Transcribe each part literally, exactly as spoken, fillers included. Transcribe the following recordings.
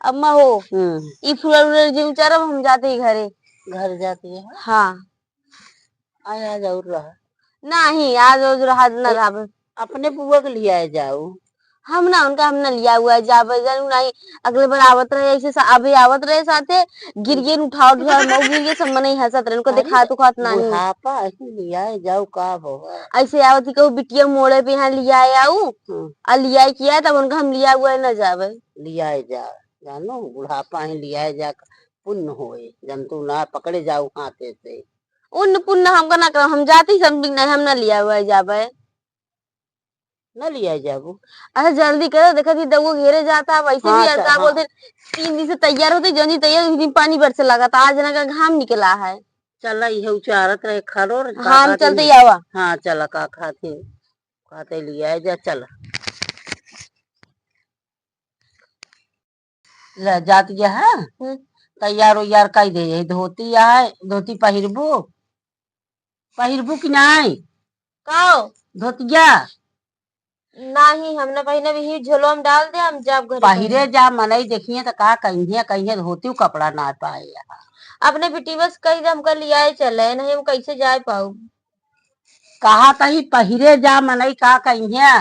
अम्मा हो, हम्म। ई फुलर उलर जे उचारब, हम जाते ही घरे। घर जाती है? हाँ। आय, आज और रहा। नहीं, आज और रहा, न ए, रहा। अपने बुआ के लियाए जाऊ। हम ना, उनका हम ना लियाए उआए जाबे, जानू नहीं, अगले बार आवत रहे ऐसे सा-, अभी आवत रहे साथे, गिर गए, उठाओ, उठाओ, मऊ गिर गए, सब मनई हंसत रहे, उनको अरे, दिखात उखात नहीं। बुढ़ापा है, लियाए जाऊ, का हो? ऐसे आवत ही कहू, बिटिया मोड़े पे यहाँ लियाए आऊ, हम्म। आ लियाए किया, तब उनका हम लियाए उआए ना जाबे। लियाए जा, जानो, बुढ़ापा है, लियाए जा, पुण्य होए, जंतु ना पकड़े जाऊ हाथे से। उन पुण्य हमका ना करो, हम जाती सब दिन नहीं, हम ना लियाए उआए जाबे। न लिया जाबू। अच्छा, जल्दी करो, देखा थी दउआ घेरे जाता, वैसे हाँ, भी च-, का हाँ। बोलते, तीन दिन से तैयार होते, जौन दिन तैयार, उस दिन पानी बरसे लगा था, आज ना का घाम निकला है। चला, इहे उचारत रहे, खड़ो रहे, हाँ, हम चलते ही आवा। हाँ, चला, का खाते, खाते लिया जा, चला। ले, जात गया है। हम्म। तैयार उयार कई दे, यही धोती है, धोती पहिरबू, पहिरबू कि नाई? काओ? धोतिया। नाही, हम ना पहिरब, यही झोलवा में डाल दे, हम जाब घरे पहिरे पहिरब। जा, मनई देखिए त का कहिए, कहिए धोती कपड़ा ना पाए यहाँ। अपने बिटिया से कही दे, हमका लियाए चले, नहीं हम कैसे जाए पाऊ? कहा तही पहिरे जा, मनई का कहिए।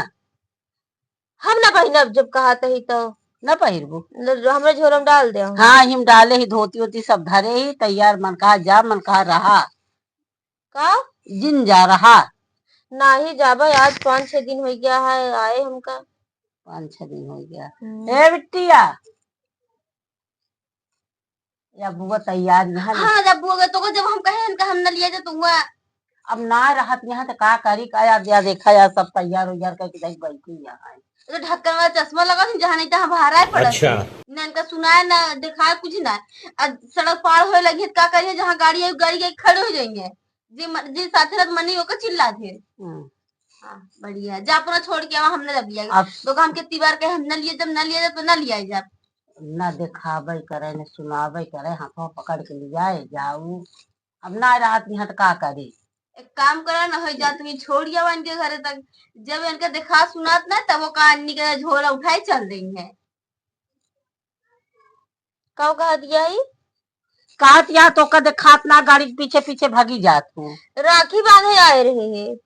हम ना पहिनब, जब कहा तही तो। ना पहिरबू? न, हमरे झोला में डाल दे हम। हाँ, हिम डाले ही, धोती ओती सब धरे ही, तैयार मन कहा जा, मन कहा रहा। का? जिन जा रहा। नाही जाबे, आज पाँच छह दिन हो गया है आए हमका। पाँच छह दिन हो गया। हम्म। ए बिटिया, या बुआ तैयार यहाँ ले। हाँ, जब बुआ गए तो को जब हम कहे इनका हम न लिया जा तो हुआ। अब ना रहत यहाँ तो का करी, का यार, या देखा यार, सब तैयार उयार करके देख बैठी यहाँ है। तो ढक्कन वाला चश्मा लगा थी, जहाँ नहीं तहाँ बाहर आए पड़त अच्छा। थी। ना इनका सुनाए, ना दिखाए, कुछ ना। अब सड़क पार होए लगी है, तो का करिए, जहाँ गाड़ी आई, गाड़ी के खड़े हो जाएंगे। जे म-, जे साथे रहत मनी ओकर चिल्ला थे। हम्म। हाँ, बढ़िया। जा अपना छोड़ के आवा, हम न जब लिया। अब तो हम कितनी बार कहे, हम न लिए जब, न लिए जब, तो न लिया जब। न दिखावे करे, न सुनावे करे, हाथों पकड़ के लियाए जाऊ। अब ना रहत निहत का करे? एक काम करा ना, हो जा, तुम्हें छोड़ आवा इनके घरे तक। जब इनका दिखा सुनात ना, तब वो का अन्नी के झोला उठाए चल रही है। का कहत गया ही? कहत या तो का देखात ना, गाड़ी के पीछे पीछे भागी जात हूँ। राखी बांधे आए रहे हैं।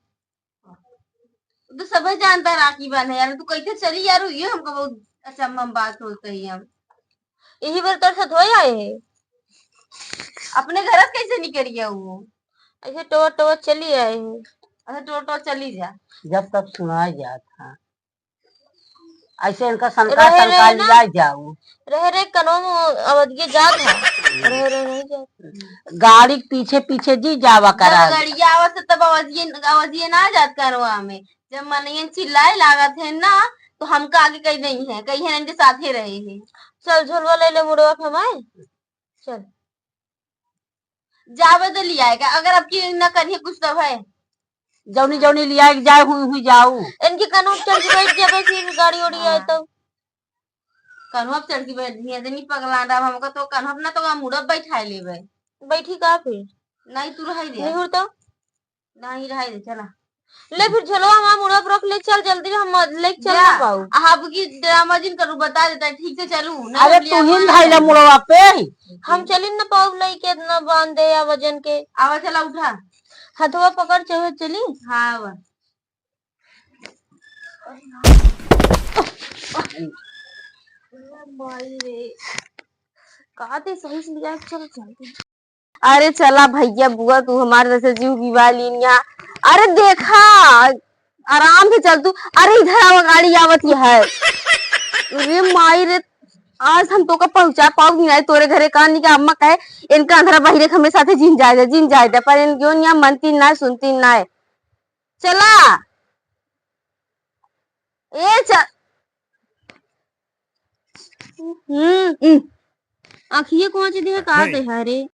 तो सबै जानता है राखी बांधे यार, तू कैसे चली यार, ये हमको बहुत अचंभा में बात होत है। हम यही बार तोर साथ होए आए हैं, अपने घर से कैसे निकल गया वो? ऐसे टोर टोर चली आए हैं। अच्छा, टोर टोर चली जा। जब तक सुनाए जात था, ऐसे इनका सनका रहे, सनका रहे ना। लिया जाऊ। रहे, रहे, कनवा में आवाजिए जात है। रहे, रहे, नहीं जात। गाड़ी के पीछे पीछे जी जावा जब करा। गड़िया आवत है, तब आवाजिए, आवाजिए ना जात करवा में। जब मनइयन चिल्लाए लागत है ना, तो हमका आगे कही नहीं है, कही है इनके साथे रहे हैं। चल, झोलवा ले ले मुड़वा के हमारे। चल। जावे तो लियाएगा, अगर आपकी न करिए कुछ तो है। जौनी जौनी लियाए के जाए, हुई हुई जाऊ। इनके कनवा पे चढ़ के बैठ जाबे, फिर गाड़ी ओड़ी आए हाँ। तो। कनवा पे चढ़ के बैठ गई है, इतनी पगला रहा, हमका तो कनवा पे ना तो मुड़वा बैठाए लेबे। बैठी का फिर? नहीं, तू रहाई दे। निहुर तो। नहीं, रहाई दे, चला। ले फिर झोलवा हमार मुड़वा पर रख ले, चल जल्दी, हम लेके चल जा। ना पाऊ। आ, अब की ड्रामा जिन करू, बता देता है, ठीक से चलू, नहीं अरे हम तू लिया ही मार धइला जाएंगे। मुड़वा पे। हम चली ना पाऊ, लेके इतना बांध दे या वजन के। आवा, चला, उठा। हथवा पकड़, चल, चली। हाँ, आवा। माई रे, का दे सही से लिया, चल, चलते। अरे चला भैया बुआ, तू हमारे जैसे जीव की बाली यहाँ। अरे देखा, आराम से चल तू। अरे इधर आवा, गाड़ी आवत ही है। अरे माई रे, आज हम तोका पहुँचा पाऊ कि नहीं तोरे घरे, का नहीं का अम्मा कहे, इनका अंधरा बहिरे के हमें साथे जिन जाए दे, जिन जाए दे, पर इन क्यों नहीं मनती ना, सुनती ना। चला। ए च-, हम्म, हम्म। आँखिए कोंच दिहे का दे है रे?